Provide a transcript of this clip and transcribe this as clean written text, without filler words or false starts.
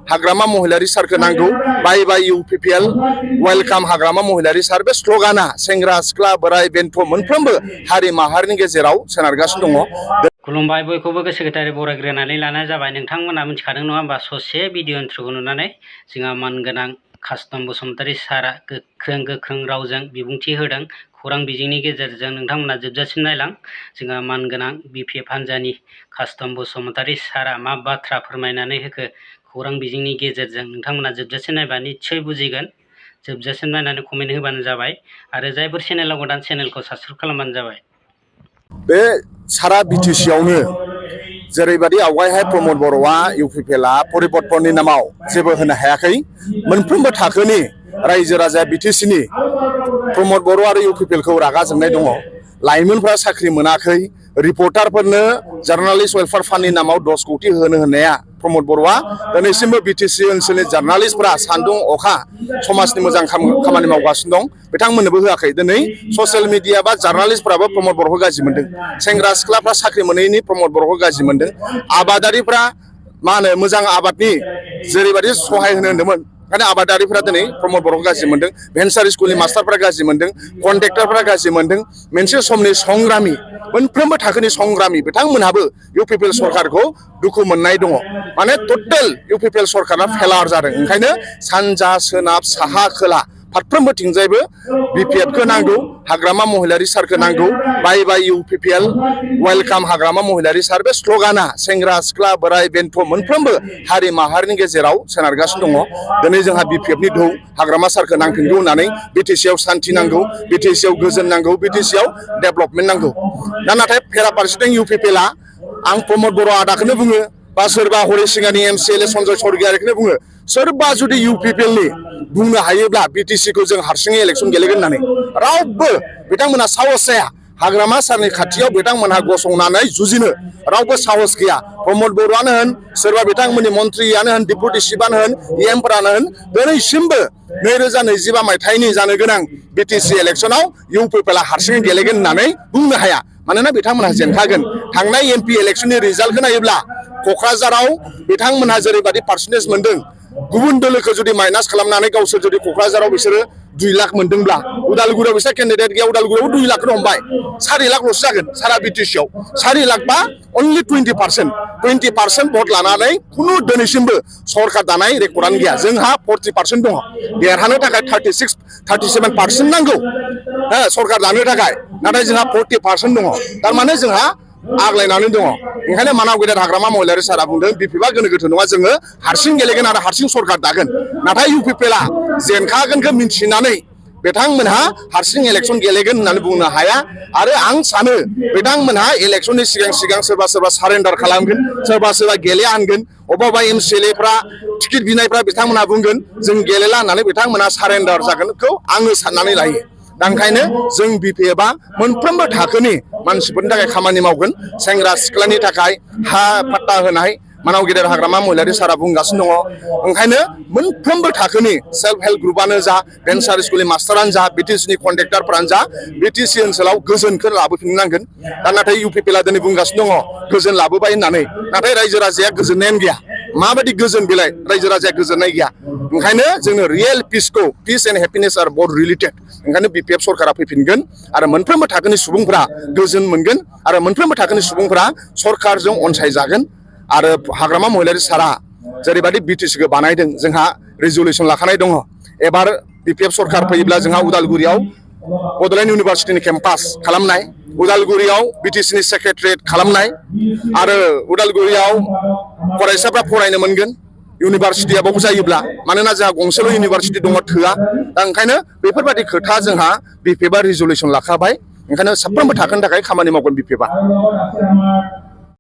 हाग्रामा महिलारि सारखौ नांगौ बाय बाय UPPL welcome हाग्रामा महिलारि सार बे स्ल'गाना सेंग्रा सिख्ला बोराय बेन्थ मोनफ्रोमबो हारि माहारिनि गेजेराव सोनारगासिनो दङ। खुलुमबाय बयखौबो गोसो गोथारै बरायग्रोनानै लानाय जाबाय। नोंथांमोना मिथिखादों नङा होमबा ससे भिडिअ इन्ट्र'खौ नुनानै जोंहा मानगोनां कास्टम बसुमतारी सारा गोख्रों रावजों बिबुंथि होदों खौरां बिजोंनि गेजेरजों। नोंथांमोना जोबजासिम नायलां जोंहा मानगोनां BPF हान्जानि कास्टम बसुमतारी सारा मा बाथ्रा फोरमायनानै होखो खौरां बिजोंनि गेजेरजों नोंथांमोना जोबजासिम नायबा निस्सय बुजिगोन। जोबजासिम नायनानै कमेन्ट होबानो जाबाय आरो जायफोर चेनेलाव गोदान चेनेलखौ साबस्क्राइब खालामबानो जाबाय। बे सारा BTC आवनो जेरैबायदि आवगायहाय प्रमद बर'आ UPPLआ परिबर्तननि नामाव जेबो होनो हायाखै। मोनफ्रोमबो थाखोनि रायजो राजा BTCनि प्रमद बर' आरो UPPLखौ रागा जोंनाय दङ। लाइमोनफ्रा साख्रि मोनाखै, रिपर्टारफोरनो जार्नालिस्ट वेलफेयार फान्डनि नामाव 10 कोटि होनो होननाया प्रमद बर'आ दिनैसिमबो BTC ओनसोलनि जार्नालिस्टफोरा सान्दुं अखा समाजनि मोजां खामानि मावगासिनो दं बिथांमोननोबो होआखै। दिनै ससियेल मिडिया बा जार्नालिस्टफ्राबो प्रमद बर'खौ गाज्रि मोनदों। सेंग्रा सिख्लाफ्रा साख्रि मोनैनि प्रमद बर'खौ गाज्रि मोनदों। आबादारिफ्रा मा होनो मोजां आबादनि जेरैबायदि सहाय होनो होन्दोंमोन ओंखायनो आबादारिफ्रा दिनै प्रमद बर'खौ गाज्रि मोनदों। भेन्सार स्कुलनि मास्टारफ्रा गाज्रि मोनदों, कन्ट्रेक्टरफ्रा गाज्रि मोनदों। मोनसे समनि संग्रामि मोनफ्रोमबो थाखोनि संग्रामि बिथांमोनहाबो UPPL सरकारखौ दुखु मोननाय दङ। माने टटेल UPPL सरकारा फेलार जादों। ओंखायनो सानजा सोनाब साहा खोला फारफ्रोमबोथिंजायबो BPFखौ नांगौ, हाग्रामा महिलारि सारखौ नांगौ, बाय बाय UPPL वेलकाम हाग्रामा महिलारि सार बे स्ल'गाना सेंग्रा सिख्ला बोराय बेन्थ मोनफ्रोमबो हारि माहारिनि गेजेराव सोनारगासिनो दङ। दिनै जोंहा BPFनि धौ हाग्रामा सारखौ नांफिनगौ होननानै BTC आव सान्थि नांगौ, BTC आव गोजोन नांगौ, BTC आव डेभेलपमेन्ट नांगौ। नाथाय बेराफारसेथिं UPPLआ आं प्रमद बर' आदाखौनो बुङो बा सोरबा हरिसिंगानि MCLA सन्जय सरगियारिखौनो बुङो, सोरबा जुदि UPPLनि बुंनो हायोब्ला BTCखौ जों हारसिङै इलेक्सन गेलेगोन होननानै रावबो बिथांमोनहा साहस जाया। हाग्रामा सारनि खाथियाव बिथांमोनहा गसंनानै जुजिनो रावबो साहस गैया। प्रमद बर'आनो होन सोरबा बिथांमोननि मन्थ्रियानो होन डिपुटि चिफआनो होन EMफोरानो होन दिनैसिमबो 2025 मायथाइनि जानो गोनां BTC इलेक्सनाव UPPLआ हारसिङै गेलेगोन होननानै बुंनो हाया। मानोना बिथांमोनहा जेनखागोन। थांनाय MP इलेक्सननि रिजाल्टखौ नायोब्ला क'क्राझाराव बिथांमोनहा जेरैबायदि पार्सेन्टेज मोनदों गुबुन दोलोखौ जुदि माइनास खालामनानै गावसोर जुदि क'क्राझाराव बिसोरो 2 लाख मोनदोंब्ला उदालगुरियाव बिसोर केन्डिडेट गैया, उदालगुरियाव 2 लाखखौनो हमबाय, 4 लाखल'सो जागोन सारा BTC आव। 4 लाख बा अनलि 20% भट लानानै खुनु दिनैसिमबो सरकार दानाय रेकर्डआनो गैया। जोंहा 40% दङ। देरहानो थाखाय 37% नांगौ सरकार दानो थाखाय, नाथाय जोंहा 40% दङ। थारमाने जोंहा आग्लायनानै दङ। ओंखायनो मानाव गेदेर हाग्रामा महिलारि सारा बुंदों BPFआ गोनो गोथो नङा, जोङो हारसिं गेलेगोन आरो हारसिं सरकार दागोन। नाथाय UPPLआ जेनखागोनखौ मिन्थिनानै बिथांमोनहा हारसिं इलेक्सन गेलेगोन होननानै बुंनो हाया। आरो आं सानो बिथांमोनहा इलेक्सननि सिगां सोरबा सारेन्डार खालामगोन, सोरबा गेलेया होनगोन। अबेबा MCLAफ्रा टिकेट बिनायफ्रा बिथांमोनहा बुंगोन जों गेलेला होननानै बिथांमोनहा सारेन्डार जागोनखौ आङो साननानै लायो। दा ओंखायनो जों BPFआ मोनफ्रोमबो थाखोनि मानसिफोरनि थाखाय खामानि मावगोन। सेंग्रा सिख्लानि थाखाय हा पाट्टा होनाय मानाव गेदेर हाग्रामा महिलारि सारा बुंगासिनो दङ। ओंखायनो मोनफ्रोमबो थाखोनि सेल्फ हेल्प ग्रुपआनो जा, भेन्सार स्कुलनि मास्टारानो जा, BTCनि कन्ट्रेक्टरफ्रानो जा, BTC ओनसोलाव गोजोनखौ लाबोफिननांगोन। दा नाथाय UPPLआ दिनै बुंगासिनो दङ गोजोन लाबोबाय होननानै, नाथाय रायजो राजाया गोजोननायानो गैया। माबायदि गोजोन बिलाइ रायजो राजाया गोजोननाय गैया। ओंखायनो जोंनो रियेल पिस एन्ड हेपिनेस आर बोथ रिलेटेड। ओंखायनो BPF सरकारा फैफिनगोन आरो मोनफ्रोमबो थाखोनि सुबुंफोरा गोजोन मोनगोन आरो मोनफ्रोमबो थाखोनि सुबुंफोरा सरकारजों अनसायजागोन। आरो हाग्रामा महिलारि सारा जेरैबायदि BTCखौ बानायदों जोंहा रिजलिउसन लाखानाय दङ। एबार BPF सरकार फैयोब्ला जोंहा उदालगुरियाव बड'लेण्ड इउनिभारसिटिनि केम्पास खालामनाय, उदालगुरियाव BTCनि सेक्रेटारियेट खालामनाय आरो उदालगुरियाव फरायसाफ्रा फरायनो मोनगोन इउनिभारसिटिया बाव जायोब्ला। मानोना जोंहा गंसेल' इउनिभारसिटि दङ थोआ। दा ओंखायनो बेफोरबायदि खोथा जोंहा BPFआ रिजलिउसन लाखाबाय। ओंखायनो साफ्रोमबो थाखोनि थाखाय खामानि मावगोन BPFआ।